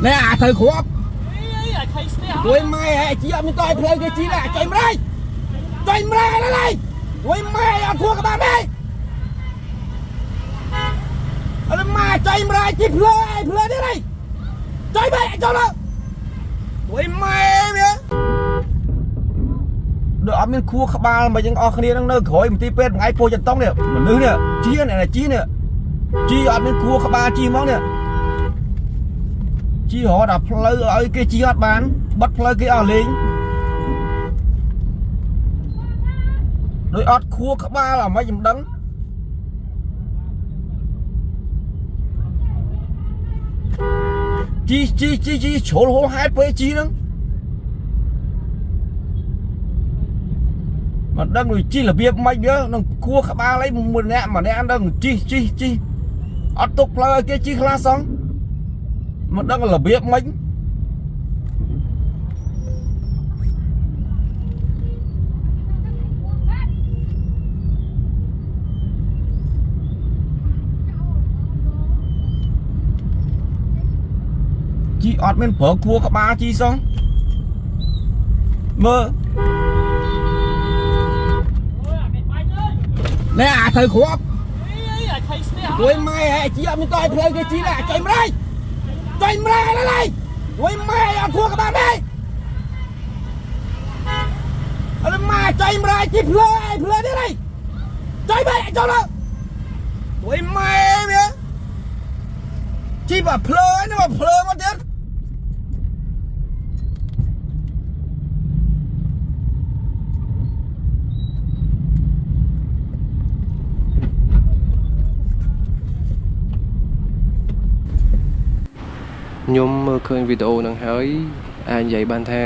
នេះអាត្រូវគ្រាប់ អីអាឆៃស្ទះ ជួយម៉ែឯងជីអត់មានតឲ្យផ្លូវគេជីដែរអាចុយម្រាយចុយម្រាយឡើយជួយម៉ែអត់ខួរក្បាលទេអត់ម៉ែចុយម្រាយជីផ្លូវឯងផ្លូវនេះនេះចុយម៉ែចុយលើជួយម៉ែវាដូចអត់មានខួរក្បាលមកយើងអស់គ្នានឹងនៅក្រោយមន្ទីរពេទ្យថ្ងៃពោចតុងនេះមនុស្សនេះជីនេះជីនេះជីអត់មានខួរក្បាលជីហ្មងនេះជីរត់ដល់ផ្លូវឲ្យគេជីអត់បានបិទផ្លូវគេអស់លេង ដូចអត់ខួរក្បាលអាម៉េចមិនដឹងជីជីជីជីជ្រុលហោហេតុពេលជីហ្នឹងមិនដឹងដូចជីរបៀបម៉េចវានឹងខួរក្បាលអីមួយអ្នកម្នាក់ដឹងជីជីជីអត់ទុកផ្លូវឲ្យគេជីខ្លះសោះមិនដឹងរបៀបម៉េចជីអត់មានប្រើខួរក្បាលជីសោះមើល អូយអាគេបាញ់អើយ នេះអាត្រូវគ្រាប់ អីអាឆៃស្ទះ ជួយម៉ែឯងជីអត់មានតឲ្យផ្លូវគេជីដែរអាចុយម្រាយចុយម្រាយឡើយជួយម៉ែអត់ខួរក្បាលទេអត់ម៉ែចុយម្រាយជីផ្លូវឯងផ្លូវនេះនេះចុយម៉ែចុយលើជួយម៉ែវាជីបាផ្លូវនេះមកផ្លូវមកទៀត ខ្ញុំមើលឃើញវីដេអូហ្នឹងហើយអាចនិយាយបានថា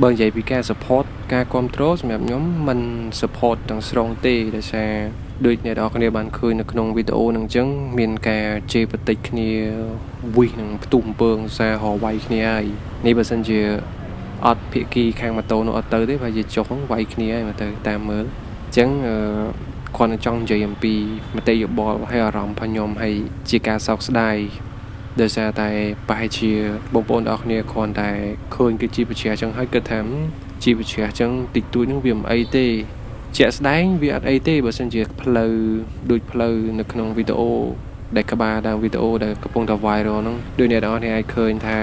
បើនិយាយពីការ support ការគ្រប់គ្រងសម្រាប់ខ្ញុំមិន support ទាំងស្រុងទេដោយសារដូចអ្នកនរគ្នាបានឃើញនៅក្នុងវីដេអូហ្នឹងអញ្ចឹងមានការជេរបតិចគ្នាវិះនឹងផ្ទុះអំពើសារហវាយគ្នាហើយនេះបើសិនជាអត់ភាគីខាងម៉ូតូនោះអត់ទៅទេប្រហែលជាចុះហ្នឹងវាយគ្នាហើយមកទៅតាមមើលអញ្ចឹងអឺ គាត់នឹងចង់និយាយអំពីមតិយោបល់ហើយអារម្មណ៍របស់ខ្ញុំហើយជាការសោកស្ដាយដោយសារតែប្រហែលជាបងប្អូនទាំងអស់គ្នាគ្រាន់តែឃើញគេជាប្រជាអញ្ចឹងហើយគិតថាជាប្រជាអញ្ចឹងតិចតួចហ្នឹងវាមិនអីទេជាក់ស្ដែងវាអត់អីទេបើសិនជាផ្លូវដូចផ្លូវនៅក្នុងវីដេអូដែលក្បាលដើមវីដេអូដែលកំពុងតែ viral ហ្នឹងដូចអ្នកទាំងអស់គ្នាអាចឃើញថា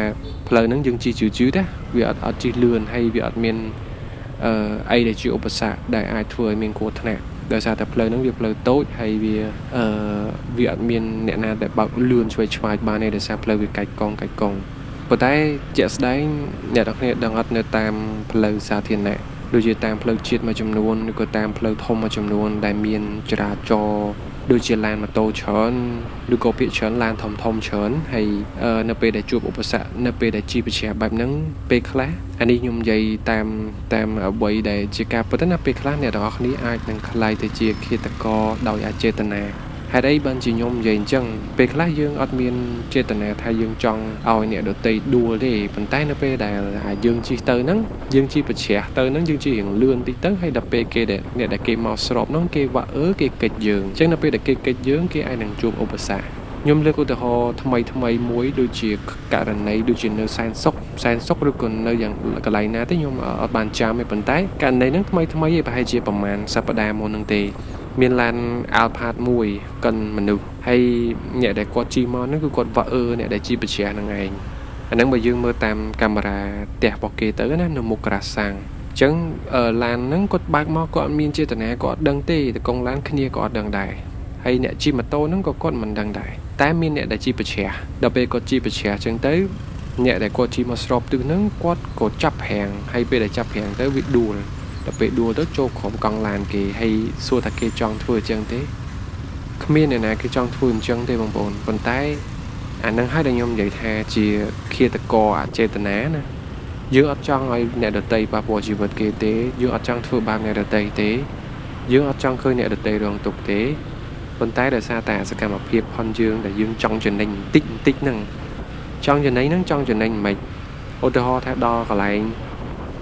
ផ្លូវហ្នឹងយើងជិះជឿជឿណាវាអត់អត់ជិះលឿនហើយវាអត់មាន អឺអីដែលជាឧបសគ្គដែលអាចធ្វើឲ្យមានគ្រោះថ្នាក់ដោយសារតែផ្លូវហ្នឹងវាផ្លូវតូចហើយវាអឺវាអត់មានអ្នកណាដែលបើកលឿនឆ្វេងឆ្វាយបានទេដោយសារផ្លូវវាកាច់កង់កាច់កង់ប៉ុន្តែជាក់ស្ដែងអ្នកទាំងគ្នាដឹងអត់នៅតាមផ្លូវសាធារណៈដូចជាតាមផ្លូវជាតិមួយចំនួនឬក៏តាមផ្លូវធំមួយចំនួនដែលមានចរាចរណ៍ដូចជាឡានម៉ូតូច្រើនឬក៏ភាគច្រើនឡានធំធំច្រើនហើយអឺនៅពេលដែលជួបឧបសគ្គនៅពេលដែលជិះប្រជ្រះបែបហ្នឹងពេលខ្លះអានេះខ្ញុំនិយាយតាមតាមអ្វីដែលជាការពិតណាពេលខ្លះអ្នកទាំងអស់គ្នាអាចនឹងក្លាយទៅជាឃាតករដោយអចេតនាហេតុអីបានជាខ្ញុំនិយាយអញ្ចឹងពេលខ្លះយើងអត់មានចេតនាថាយើងចង់ឲ្យអ្នកដទៃដួលទេប៉ុន្តែនៅពេលដែលអាយើងជិះទៅហ្នឹងយើងជិះប្រជ្រះទៅហ្នឹងយើងជិះរៀងលឿនតិចទៅហើយដល់ពេលគេដែលអ្នកដែលគេមកស្របហ្នឹងគេវាក់អើគេកិច្ចយើងអញ្ចឹងនៅពេលដែលគេកិច្ចយើងគេអាចនឹងជួបឧបសគ្គខ្ញុំលើកឧទាហរណ៍ថ្មីថ្មីមួយដូចជាករណីដូចជានៅសែនសុកសែនសុកឬក៏នៅយ៉ាងកន្លែងណាទេខ្ញុំអត់បានចាំទេប៉ុន្តែករណីហ្នឹងថ្មីថ្មីឯងប្រហែលជាប្រហែលសប្តាហ៍មុនហ្នឹងទេ មានឡាន Alphard មួយកិនមនុស្សហើយអ្នកដែលគាត់ជិះមកហ្នឹងគឺគាត់វាក់អឺអ្នកដែលជិះប្រជ្រះហ្នឹងឯងអាហ្នឹងបើយើងមើលតាមកាមេរ៉ាផ្ទះរបស់គេទៅណានៅមុខក្រាសាំងអញ្ចឹងអឺឡានហ្នឹងគាត់បើកមកគាត់អត់មានចេតនាគាត់អត់ដឹងទេតកងឡានគ្នាក៏អត់ដឹងដែរហើយអ្នកជិះម៉ូតូហ្នឹងក៏គាត់មិនដឹងដែរតែមានអ្នកដែលជិះប្រជ្រះដល់ពេលគាត់ជិះប្រជ្រះអញ្ចឹងទៅអ្នកដែលគាត់ជិះមកស្របទិសហ្នឹងគាត់ក៏ចាប់ហ្រាំងហើយពេលដែលចាប់ហ្រាំងទៅវាដួល ដល់ពេលដួលទៅចូលក្រុមកង់ឡានគេហើយសួរថាគេចង់ធ្វើអញ្ចឹងទេគ្មានអ្នកណាគេចង់ធ្វើអញ្ចឹងទេបងប្អូនប៉ុន្តែអានឹងហើយដែលខ្ញុំនិយាយថាជាឃាតករអចេតនាណាយើងអត់ចង់ឲ្យអ្នកដទៃប៉ះពាល់ជីវិតគេទេយើងអត់ចង់ធ្វើបាបអ្នកដទៃទេយើងអត់ចង់ឃើញអ្នកដទៃរងទុក្ខទេប៉ុន្តែដោយសារតែសកម្មភាពផនយើងដែលយើងចង់ចំណេញបន្តិចបន្តិចហ្នឹងចង់ចំណេញហ្នឹងចង់ចំណេញមិនឧទាហរណ៍ថាដល់កន្លែង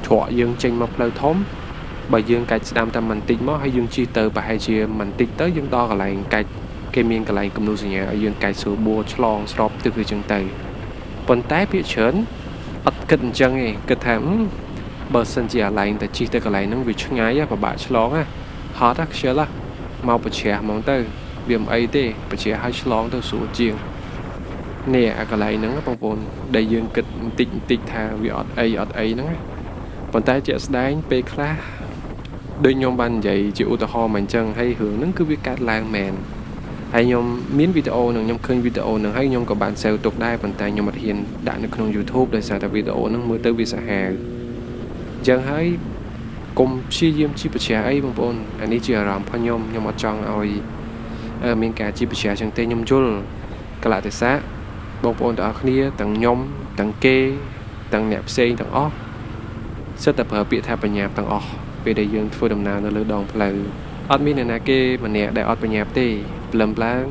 ជ្រក់យើងចេញមកផ្លូវធំ បើយើងកាច់ស្ដាំតែបន្តិចមកហើយយើងជិះទៅប្រហែលជាបន្តិចទៅយើងដល់កន្លែងកាច់គេមានកន្លែងគំនូសញ្ញាឲ្យយើងកាច់ស្រួលបួឆ្លងស្របទឹកឬចឹងទៅ ប៉ុន្តែភាគច្រើនអត់គិតអញ្ចឹងទេគិតថាបើសិនជាអាឡែងតែជិះទៅកន្លែងហ្នឹងវាឆ្ងាយពិបាកឆ្លងណាហត់ណាខ្ជិលណាមកប្រជ្រះហ្មងទៅវាមិនអីទេប្រជ្រះឲ្យឆ្លងទៅស្រួលជាងនេះអាកន្លែងហ្នឹងបងប្អូនដែលយើងគិតបន្តិចបន្តិចថាវាអត់អីអត់អីហ្នឹងណាប៉ុន្តែជាក់ស្ដែងពេលខ្លះដូចខ្ញុំបាននិយាយជាឧទាហរណ៍មកអញ្ចឹងហើយរឿងហ្នឹងគឺវាកើតឡើងមែនហើយខ្ញុំមានវីដេអូហ្នឹងខ្ញុំឃើញវីដេអូហ្នឹងហើយខ្ញុំក៏បាន save ទុកដែរប៉ុន្តែខ្ញុំអត់ហ៊ានដាក់នៅក្នុង YouTube ដោយសារតែវីដេអូហ្នឹងមើលទៅវាសាហាវអញ្ចឹងហើយកុំព្យាយាមជិះប្រជ្រះអីបងប្អូនអានេះជាអារម្មណ៍របស់ខ្ញុំខ្ញុំអត់ចង់ឲ្យមានការជិះប្រជ្រះអញ្ចឹងទេខ្ញុំយល់កលៈទេសៈបងប្អូនទាំងអស់គ្នាទាំងខ្ញុំទាំងគេទាំងអ្នកផ្សេងទាំងអស់សិតតែប្រើពាក្យថាបញ្ញាប់ទាំងអស់ពេលដែលយើងធ្វើដំណើរនៅលើដងផ្លូវអត់មានអ្នកណាគេម្នាក់ដែលអត់បញ្ញាប់ទេព្រលឹមឡើង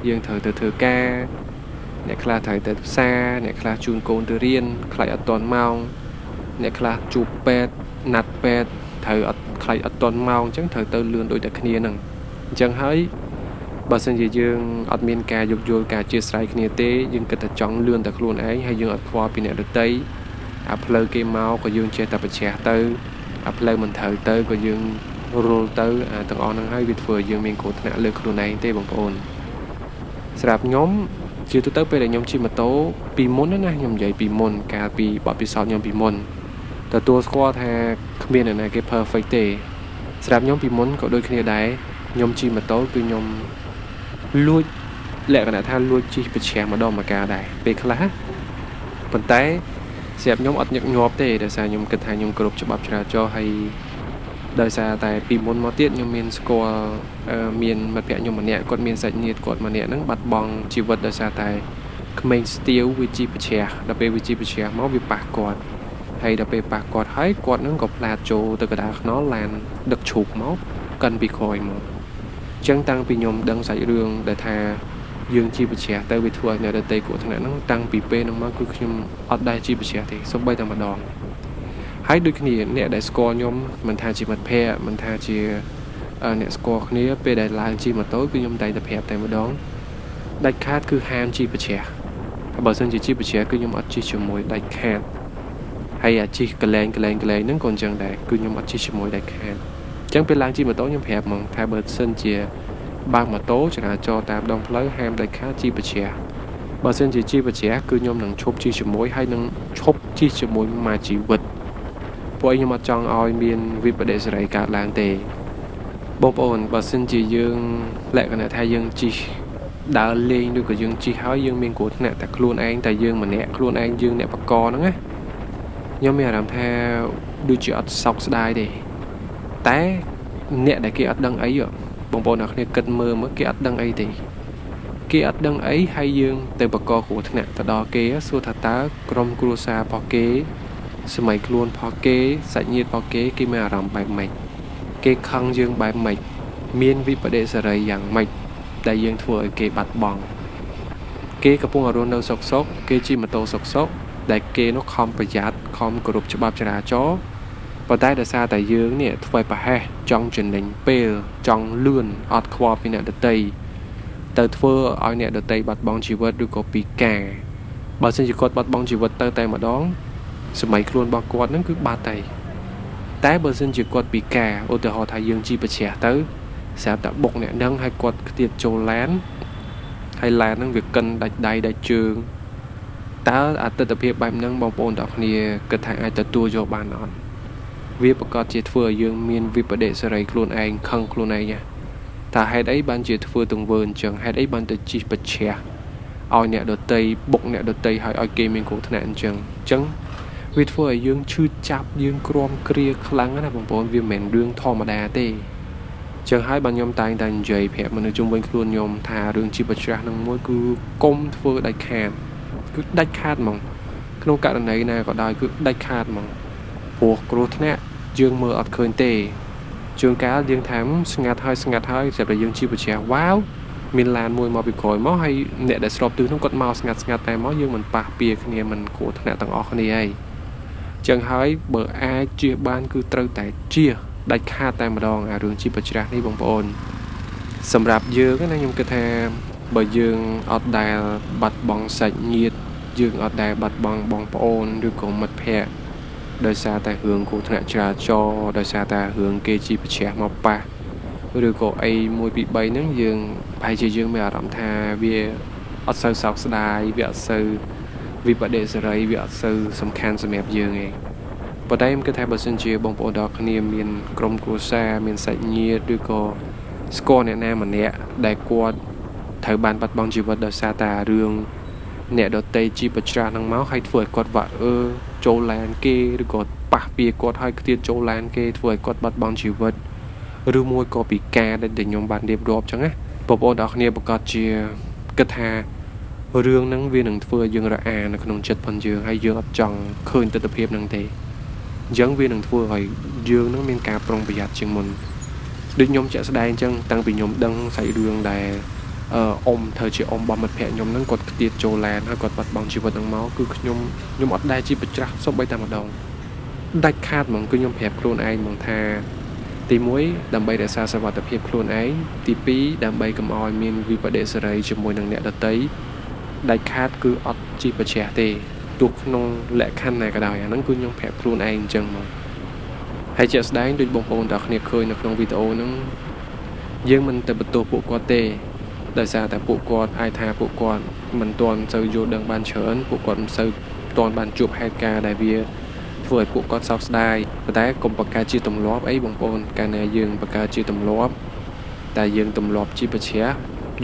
យើងត្រូវទៅធ្វើការអ្នកខ្លះត្រូវទៅផ្សារអ្នកខ្លះជូនកូនទៅរៀនខ្លាចអត់ទាន់ម៉ោងអ្នកខ្លះជួបពេទ្យណាត់ពេទ្យត្រូវអត់ខ្លាចអត់ទាន់ម៉ោងអញ្ចឹងត្រូវទៅលឿនដូចតែគ្នាហ្នឹងអញ្ចឹងហើយបើសិនជាយើងអត់មានការយោគយល់ការអធ្យាស្រ័យគ្នាទេយើងគិតតែចង់លឿនតែខ្លួនឯងហើយយើងអត់ខ្វល់ពីអ្នកដទៃអាផ្លូវគេមកក៏យើងចេះតែប្រជ្រះទៅអាផ្លូវមិនត្រូវទៅក៏យើងរុលទៅអាទាំងអស់ហ្នឹងហើយវាធ្វើឲ្យយើងមានគ្រោះថ្នាក់លើខ្លួនឯងទេបងប្អូនសម្រាប់ខ្ញុំជាទូទៅពេលដែលខ្ញុំជិះម៉ូតូពីមុនណាខ្ញុំនិយាយពីមុនកាលពីបទពិសោធន៍ខ្ញុំពីមុនទទួលស្គាល់ថាគ្មានអ្នកណាគេ perfect ទេសម្រាប់ខ្ញុំពីមុនក៏ដូចគ្នាដែរខ្ញុំជិះម៉ូតូគឺខ្ញុំលួចលក្ខណៈថាលួចជិះប្រជ្រះម្ដងម្កាលដែរពេលខ្លះប៉ុន្តែសម្រាប់ខ្ញុំអត់ញឹកញាប់ទេដោយសារខ្ញុំគិតថាខ្ញុំគោរពច្បាប់ចរាចរណ៍ហើយដោយសារតែពីមុនមកទៀតខ្ញុំមានស្គាល់មានមិត្តភក្តិខ្ញុំម្នាក់គាត់មានសាច់ញាតិគាត់ម្នាក់ហ្នឹងបាត់បង់ជីវិតដោយសារតែក្មេងស្ទាវវាជិះប្រជ្រះដល់ពេលវាជិះប្រជ្រះមកវាប៉ះគាត់ហើយដល់ពេលប៉ះគាត់ហើយគាត់ហ្នឹងក៏ផ្លាតចូលទៅកណ្ដាលខ្នល់ឡានដឹកជ្រូកមកកិនពីក្រោយមកអញ្ចឹងតាំងពីខ្ញុំដឹងសាច់រឿងដែលថាយើងជិះប្រជ្រះទៅវាធ្វើឲ្យអ្នកដទៃគ្រោះថ្នាក់ហ្នឹងតាំងពីពេលហ្នឹងមកគឺខ្ញុំអត់ដែលជិះប្រជ្រះទេសូម្បីតែម្ដងហើយដូចគ្នាអ្នកដែលស្គាល់ខ្ញុំមិនថាជាមិត្តភ័ក្តិមិនថាជាអ្នកស្គាល់គ្នាពេលដែលឡើងជិះម៉ូតូគឺខ្ញុំតែងតែប្រាប់តែម្ដងដាច់ខាតគឺហាមជិះប្រជ្រះហើយបើសិនជាជិះប្រជ្រះគឺខ្ញុំអត់ជិះជាមួយដាច់ខាតហើយអាជិះកលែងកលែងកលែងហ្នឹងក៏អញ្ចឹងដែរគឺខ្ញុំអត់ជិះជាមួយដាច់ខាតអញ្ចឹងពេលឡើងជិះម៉ូតូខ្ញុំប្រាប់ហ្មងថាបើសិនជាបើកម៉ូតូចរាចរណ៍តាមដងផ្លូវហាមដាច់ខាតជិះប្រជ្រះបើសិនជាជិះប្រជ្រះគឺខ្ញុំនឹងឈប់ជិះជាមួយហើយនឹងឈប់ជិះជាមួយមួយជីវិតពួកខ្ញុំអត់ចង់ឲ្យមានវិបត្តិសេរីកើតឡើងទេបងប្អូនបើសិនជាយើងលក្ខណៈថាយើងជិះដើរលេងឬក៏យើងជិះហើយយើងមានគ្រោះថ្នាក់តែខ្លួនឯងតែយើងម្នាក់ខ្លួនឯងយើងអ្នកបកកហ្នឹងណាខ្ញុំមានអារម្មណ៍ថាដូចជាអត់សោកស្ដាយទេតែអ្នកដែលគេអត់ដឹងអីបងប្អូនអ្នកគ្នាគិតមើលមើលគេអត់ដឹងអីទេគេអត់ដឹងអីហើយយើងទៅបកកគ្រោះថ្នាក់ទៅដល់គេសួរថាតើក្រុមគ្រួសាររបស់គេសម័យខ្លួនរបស់គេសាច់ញាតិរបស់គេគេមានអារម្មណ៍បែបម៉េចគេខឹងយើងបែបម៉េចមានវិបត្តិសេរីយ៉ាងម៉េចដែលយើងធ្វើឲ្យគេបាត់បង់គេកំពុងរស់នៅសុខសុខគេជិះម៉ូតូសុខសុខដែលគេនោះខំប្រយ័ត្នខំគោរពច្បាប់ចរាចរណ៍ប៉ុន្តែដោយសារតែយើងនេះធ្វើប្រហែសចង់ចំណេញពេលចង់លឿនអត់ខ្វល់ពីអ្នកដទៃទៅធ្វើឲ្យអ្នកដទៃបាត់បង់ជីវិតឬក៏ពិការបើសិនជាគាត់បាត់បង់ជីវិតទៅតែម្ដងសម័យខ្លួនរបស់គាត់ហ្នឹងគឺបាត់ហើយតែបើសិនជាគាត់ពិការឧទាហរណ៍ថាយើងជិះប្រជ្រះទៅស្រាប់តែបុកអ្នកហ្នឹងហើយគាត់ខ្ទាតចូលឡានហើយឡានហ្នឹងវាកិនដាច់ដៃដាច់ជើងតើអតិថិភាពបែបហ្នឹងបងប្អូនទាំងគ្នាគិតថាអាចទទួលយកបានអត់វាប្រកាសជាធ្វើឲ្យយើងមានវិបត្តិសេរីខ្លួនឯងខឹងខ្លួនឯងណាតើហេតុអីបានជាធ្វើទង្វើអញ្ចឹងហេតុអីបានទៅជិះប្រជ្រះឲ្យអ្នកដទៃបុកអ្នកដទៃហើយឲ្យគេមានគ្រោះថ្នាក់អញ្ចឹងអញ្ចឹងវាធ្វើឲ្យយើងឈឺចាប់យើងក្រំគ្រាខ្លាំងណាស់បងប្អូនវាមិនមែនរឿងធម្មតាទេចឹងហើយបានខ្ញុំតែងតែនិយាយប្រាប់មនុស្សជុំវិញខ្លួនខ្ញុំថារឿងជីវច្រាស់នឹងមួយគឺកុំធ្វើដាច់ខាតគឺដាច់ខាតហ្មងក្នុងករណីណាក៏ដោយគឺដាច់ខាតហ្មងព្រោះគ្រោះថ្នាក់យើងមើលអត់ឃើញទេជួនកាលយើងថាស្ងាត់ហើយស្ងាត់ហើយស្រាប់តែយើងជីវច្រាស់វ៉ាវមានឡានមួយមកពីក្រោយមកហើយអ្នកដែលស្របទិសនោះគាត់មកស្ងាត់ស្ងាត់តែមកយើងមិនប៉ះពៀគ្នាមិនគ្រោះថ្នាក់ទាំងអស់គ្នាហើយចឹងហើយបើអាចជៀសបានគឺត្រូវតែជៀសដាច់ខាតតែម្ដងអារឿងជីវច្រាស់នេះបងប្អូនសម្រាប់យើងណាខ្ញុំគិតថាបើយើងអត់ដែលបាត់បង់សាច់ញាតិ យើងអត់ដែលបាត់បង់បងប្អូនឬក៏មិត្តភ័ក្តិដោយសារតែរឿងគ្រោះថ្នាក់ចរាចរណ៍ដោយសារតែរឿងគេជិះប្រជ្រះមកប៉ះឬក៏អី1 2 3ហ្នឹងយើងប្រហែលជាយើងមានអារម្មណ៍ថាវាអត់សូវសោកស្ដាយវាអត់សូវវិបដិសេរីវាអត់សូវសំខាន់សម្រាប់យើងឯងប៉ុន្តែខ្ញុំគិតថាបើសិនជាបងប្អូនទាំងអស់គ្នាមានក្រុមគ្រួសារមានសាច់ញាតិឬក៏ស្គាល់អ្នកណាម្នាក់ដែលគាត់ត្រូវបានបាត់បង់ជីវិតដោយសារតែរឿងអ្នកដទៃជិះប្រច្រាស់ហ្នឹងមកហើយធ្វើឲ្យគាត់វាក់អឺចូលឡានគេឬក៏ប៉ះពាគាត់ហើយខ្ទាតចូលឡានគេធ្វើឲ្យគាត់បាត់បង់ជីវិតឬមួយក៏ពីការដែលខ្ញុំបានរៀបរាប់ចឹងណាបងប្អូនទាំងអស់គ្នាប្រកាសជាគិតថារឿងហ្នឹងវានឹងធ្វើឲ្យយើងរអានៅក្នុងចិត្តផងយើងហើយយើងអត់ចង់ឃើញទស្សនភាពហ្នឹងទេអញ្ចឹងវានឹងធ្វើឲ្យយើងនឹងមានការប្រុងប្រយ័ត្នជាងមុនដូចខ្ញុំជាក់ស្ដែងអញ្ចឹងតាំងពីខ្ញុំដឹងសាច់រឿងដែលអឺអ៊ំធ្វើជាអ៊ំរបស់មិត្តភក្តិខ្ញុំហ្នឹងគាត់ខ្ទាតចូលឡានហើយគាត់បាត់បង់ជីវិតហ្នឹងមកគឺខ្ញុំខ្ញុំអត់ដែលជិះប្រច្រាស់សូម្បីតែម្ដងដាច់ខាតហ្មងគឺខ្ញុំប្រាប់ខ្លួនឯងហ្មងថាទី1ដើម្បីរក្សាសុវត្ថិភាពខ្លួនឯងទី2ដើម្បីកុំឲ្យមានវិបដិសេរីជាមួយនឹងអ្នកដទៃដាច់ខាតគឺអត់ជិះប្រច្រាស់ទេទោះក្នុងលក្ខខណ្ឌណាក៏ដោយអាហ្នឹងគឺខ្ញុំប្រាប់ខ្លួនឯងអញ្ចឹងហ្មងហើយជាក់ស្ដែងដូចបងប្អូនទាំងគ្នាឃើញនៅក្នុងវីដេអូហ្នឹងយើងមិនទៅបន្ទោសពួកគាត់ទេដោយសារតែពួកគាត់អាចថាពួកគាត់មិនទាន់សូវយល់ដឹងបានច្រើនពួកគាត់មិនសូវទាន់បានជួបហេតុការណ៍ដែលវាធ្វើឲ្យពួកគាត់សោកស្ដាយប៉ុន្តែកុំបង្កើតជាទម្លាប់អីបងប្អូនកាលណាយើងបង្កើតជាទម្លាប់តែយើងទម្លាប់ជាប្រជ្រះ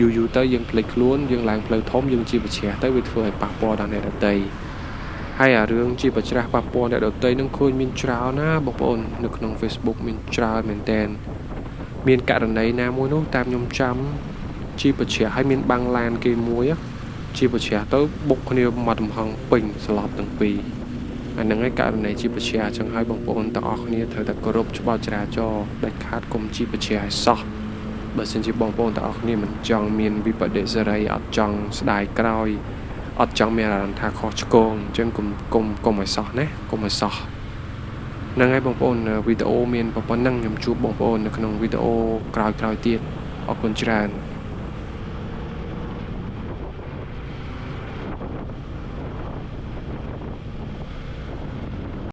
យូរយូរទៅយើងភ្លេចខ្លួនយើងឡើងផ្លូវធំយើងជាប្រជ្រះទៅវាធ្វើឲ្យប៉ះពាល់ដល់អ្នកដទៃហើយអារឿងជាប្រច្រាស់ប៉ះពាល់អ្នកដទៃនឹងឃើញមានច្រើនណាបងប្អូននៅក្នុង Facebook មានច្រើនមែនតើមានករណីណាមួយនោះតាមខ្ញុំចាំជាប្រជ្រះហើយមានបាំងឡានគេមួយជាប្រជ្រះទៅបុកគ្នាមកទំហឹងពេញស្លាប់ទាំងពីរអាហ្នឹងឯងករណីជាប្រជ្រះអញ្ចឹងហើយបងប្អូនទាំងអស់គ្នាត្រូវតែគោរពច្បាប់ចរាចរណ៍ដាច់ខាតកុំជាប្រជ្រះឲ្យសោះបើសិនជាបងប្អូនទាំងអស់គ្នាមិនចង់មានវិបដិសេរីអត់ចង់ស្ដាយក្រោយអត់ចង់មានអារម្មណ៍ថាខុសឆ្គងអញ្ចឹងកុំកុំកុំឲ្យសោះណាកុំឲ្យសោះហ្នឹងហើយបងប្អូនវីដេអូមានប៉ុណ្ណឹងខ្ញុំជួបបងប្អូននៅក្នុងវីដេអូក្រោយៗទៀតអរគុណច្រើន។